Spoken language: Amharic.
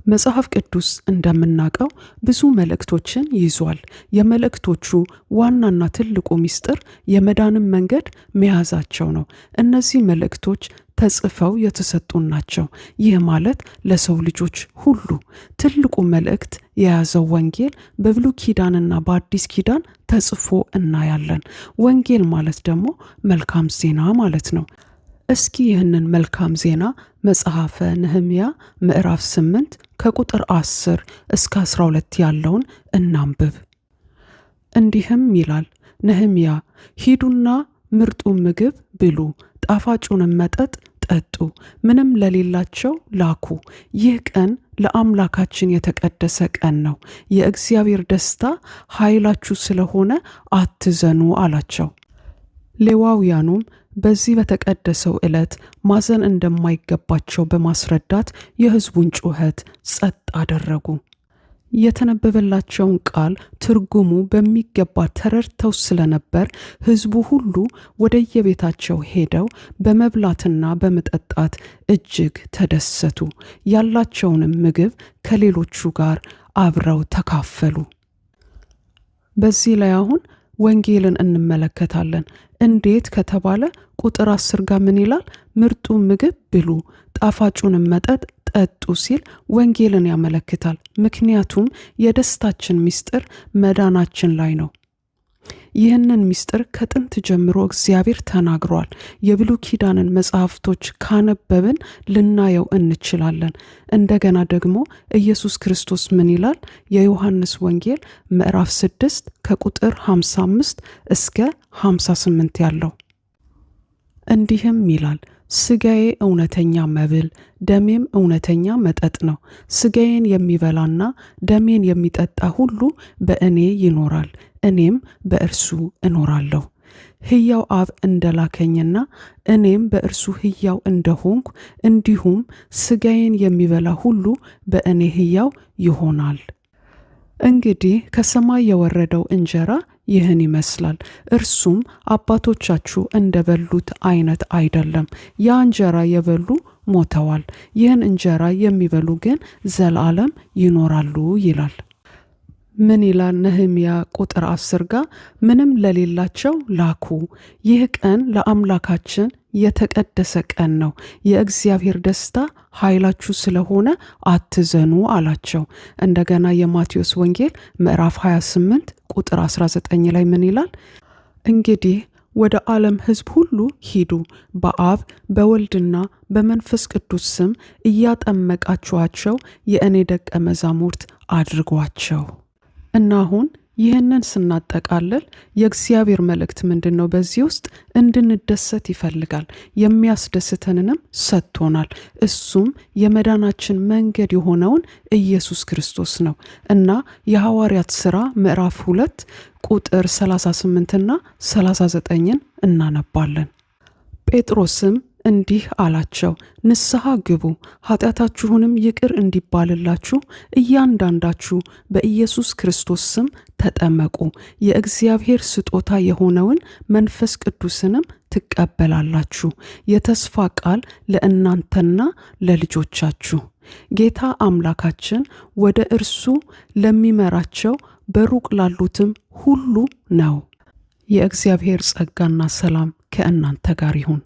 መጽሐፍ ቅዱስ እንደምናውቀው ብዙ መልእክቶችን ይዟል። የመልእክቶቹ ዋናና ትልቁ ምስጢር የመዳንን መንገድ መያዛቸው ነው። እነዚህ መልእክቶች ተጽፈው የተሰጡን ናቸው። ይህ ማለት ለሰው ልጆች ሁሉ ትልቁ መልእክት የያዘው ወንጌል በብሉይ ኪዳንና በአዲስ ኪዳን ተጽፎ እናያለን። ወንጌል ማለት ደግሞ መልካም ዜና ማለት ነው። እስኪ ይህንን መልካም ዜና መጽሐፈ ነህምያ ምዕራፍ 8 ከቁጥር 10 እስከ 12 ያለውን እናንብብ። እንዲህም ይላል፣ ነህምያ ሂዱና ምርጡን ምግብ ብሉ፣ ጣፋጩንም መጠጥ ጠጡ፣ ምንም ለሌላቸው ላኩ። ይህ ቀን ለአምላካችን የተቀደሰ ቀን ነው። የእግዚአብሔር ደስታ ኃይላችሁ ስለሆነ አትዘኑ አላቸው። ሌዋውያኑም በዚህ በተቀደሰው ዕለት ማዘን እንደማይገባቸው በማስረዳት የሕዝቡን ጩኸት ጸጥ አደረጉ። የተነበበላቸውን ቃል ትርጉሙ በሚገባ ተረድተው ስለነበር ሕዝቡ ሁሉ ወደየቤታቸው ሄደው በመብላትና በመጠጣት እጅግ ተደሰቱ። ያላቸውንም ምግብ ከሌሎቹ ጋር አብረው ተካፈሉ። በዚህ ላይ አሁን ወንጌልን እንመለከታለን። እንዴት ከተባለ ቁጥር 10 ጋር ምን ይላል? ምርጡ ምግብ ብሉ፣ ጣፋጩንም መጠጥ ጠጡ ሲል ወንጌልን ያመለክታል። ምክንያቱም የደስታችን ምስጢር መዳናችን ላይ ነው። ይህንን ምስጢር ከጥንት ጀምሮ እግዚአብሔር ተናግሯል። የብሉይ ኪዳንን መጽሐፍቶች ካነበብን ልናየው እንችላለን። እንደገና ደግሞ ኢየሱስ ክርስቶስ ምን ይላል? የዮሐንስ ወንጌል ምዕራፍ 6 ከቁጥር 55 እስከ 58 ያለው እንዲህም ይላል፣ ሥጋዬ እውነተኛ መብል ደሜም እውነተኛ መጠጥ ነው። ሥጋዬን የሚበላና ደሜን የሚጠጣ ሁሉ በእኔ ይኖራል፣ እኔም በእርሱ እኖራለሁ። ሕያው አብ እንደላከኝና እኔም በእርሱ ሕያው እንደሆንኩ እንዲሁም ሥጋዬን የሚበላ ሁሉ በእኔ ሕያው ይሆናል። እንግዲህ ከሰማይ የወረደው እንጀራ ይህን ይመስላል። እርሱም አባቶቻችሁ እንደበሉት አይነት አይደለም። ያ እንጀራ የበሉ ሞተዋል። ይህን እንጀራ የሚበሉ ግን ዘላለም ይኖራሉ ይላል። ምን ይላል ነህምያ ቁጥር 10 ጋር ምንም ለሌላቸው ላኩ። ይህ ቀን ለአምላካችን የተቀደሰ ቀን ነው። የእግዚአብሔር ደስታ ኃይላችሁ ስለሆነ አትዘኑ አላቸው። እንደገና የማቴዎስ ወንጌል ምዕራፍ 28 ቁጥር 19 ላይ ምን ይላል? እንግዲህ ወደ ዓለም ሕዝብ ሁሉ ሂዱ፣ በአብ በወልድና በመንፈስ ቅዱስ ስም እያጠመቃችኋቸው የእኔ ደቀ መዛሙርት አድርጓቸው። እና አሁን ይህንን ስናጠቃልል የእግዚአብሔር መልእክት ምንድን ነው? በዚህ ውስጥ እንድንደሰት ይፈልጋል። የሚያስደስተንንም ሰጥቶናል። እሱም የመዳናችን መንገድ የሆነውን ኢየሱስ ክርስቶስ ነው እና የሐዋርያት ሥራ ምዕራፍ 2 ቁጥር 38 እና 39ን እናነባለን። ጴጥሮስም እንዲህ አላቸው፣ ንስሐ ግቡ፣ ኃጢአታችሁንም ይቅር እንዲባልላችሁ እያንዳንዳችሁ በኢየሱስ ክርስቶስ ስም ተጠመቁ፣ የእግዚአብሔር ስጦታ የሆነውን መንፈስ ቅዱስንም ትቀበላላችሁ። የተስፋ ቃል ለእናንተና ለልጆቻችሁ። ጌታ አምላካችን ወደ እርሱ ለሚመራቸው በሩቅ ላሉትም ሁሉ ነው። የእግዚአብሔር ጸጋና ሰላም ከእናንተ ጋር ይሁን።